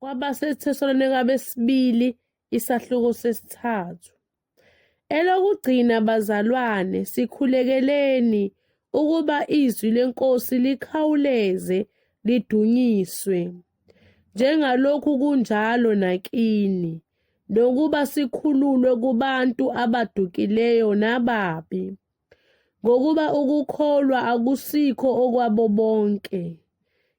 KwabaseThesalonika besibili isahluko sesithathu. Elokugcina bazalwane, sikhulekeleni ukuba izwi leNkosi likhawuleze lidunyiswe, njengalokhu kunjalo nakini, nokuba sikhululwe kubantu abadukileyo nababi. Ngokuba ukukholwa akusikho okwabo bonke.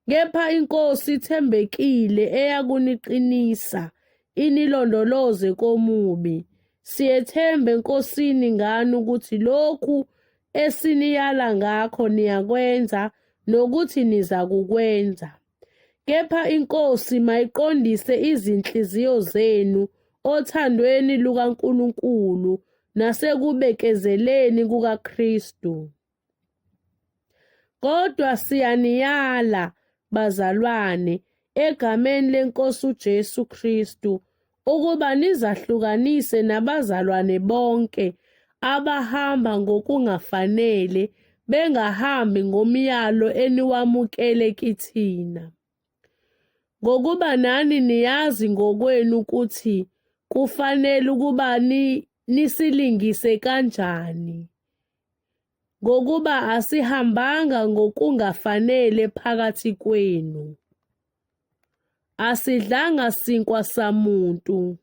Kepha iNkosi ithembekile eyakuniqinisa, inilondoloze komubi. Siyethemba eNkosini ngani ukuthi lokhu esiniyala ngakho niyakwenza nokuthi nizakukwenza. Kepha iNkosi mayiqondise izinhliziyo zenu othandweni lukaNkulunkulu nasekubekezeleni kukaKristu. Kodwa siyaniyala, bazalwane, egameni leNkosi uJesu Kristu, ukuba nizahlukanise nabazalwane bonke abahamba ngokungafanele, bengahambi ngomyalo eniwamukele kithina. Ngokuba nani niyazi ngokwenu ukuthi kufanele ukuba nisilingise kanjani. Ngokuba asihambanga ngokungafanele phakathi kwenu. Asidlanga sinkwa samuntu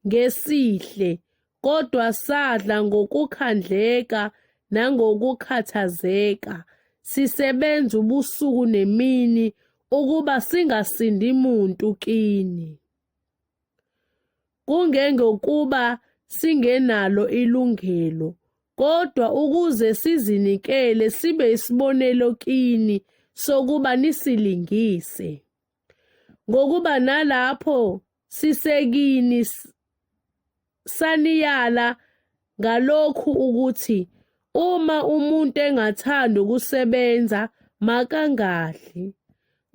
ngesihle, kodwa sadla ngokukhandleka nangokukhathazeka, sisebenza ubusuku nemini ukuba singasindi muntu kini. Kungengokuba singenalo ilungelo, kodwa ukuze sizinikele sibe isibonelo kini sokuba nisilingise. Ngokuba nalapho sisekini saniyala ngalokhu ukuthi uma umuntu engathandi ukusebenza makangadli,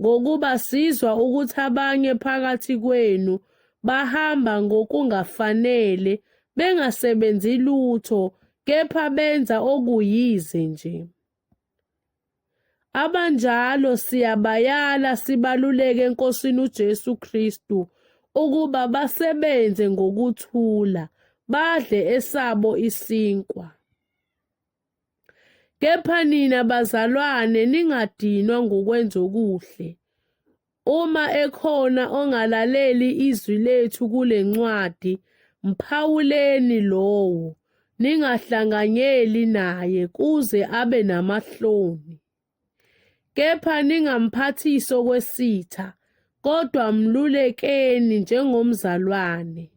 ngokuba sizwa ukuthi abanye phakathi kwenu bahamba ngokungafanele bengasebenzi lutho kepha benza okuyize nje. Abanjalo siyabayala sibaluleke eNkosini uJesu Kristu ukuba basebenze ngokuthula, badle esabo isinkwa. Kepha nina bazalwane ningadinwa ngokwenza okuhle. Uma ekhona ongalaleli izwi lethu kule ncwadi, mphawuleni lowo, ningahlanganyeli naye kuze abe namahloni. Kepha ningamphathisi okwesitha, kodwa mlulekeni njengomzalwane.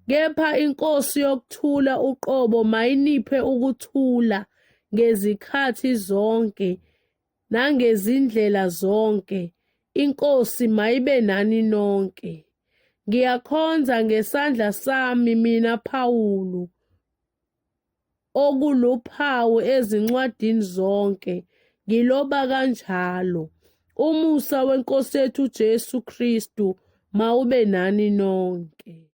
Kepha iNkosi yokuthula uqobo mayiniphe ukuthula ngezikhathi zonke nangezindlela zonke. INkosi mayibe nani nonke. Ngiyakhonza ngesandla sami mina Pawulu okuluphawu ezincwadini zonke, ngiloba kanjalo. Umusa weNkosi yethu uJesu Kristu mawube nani nonke.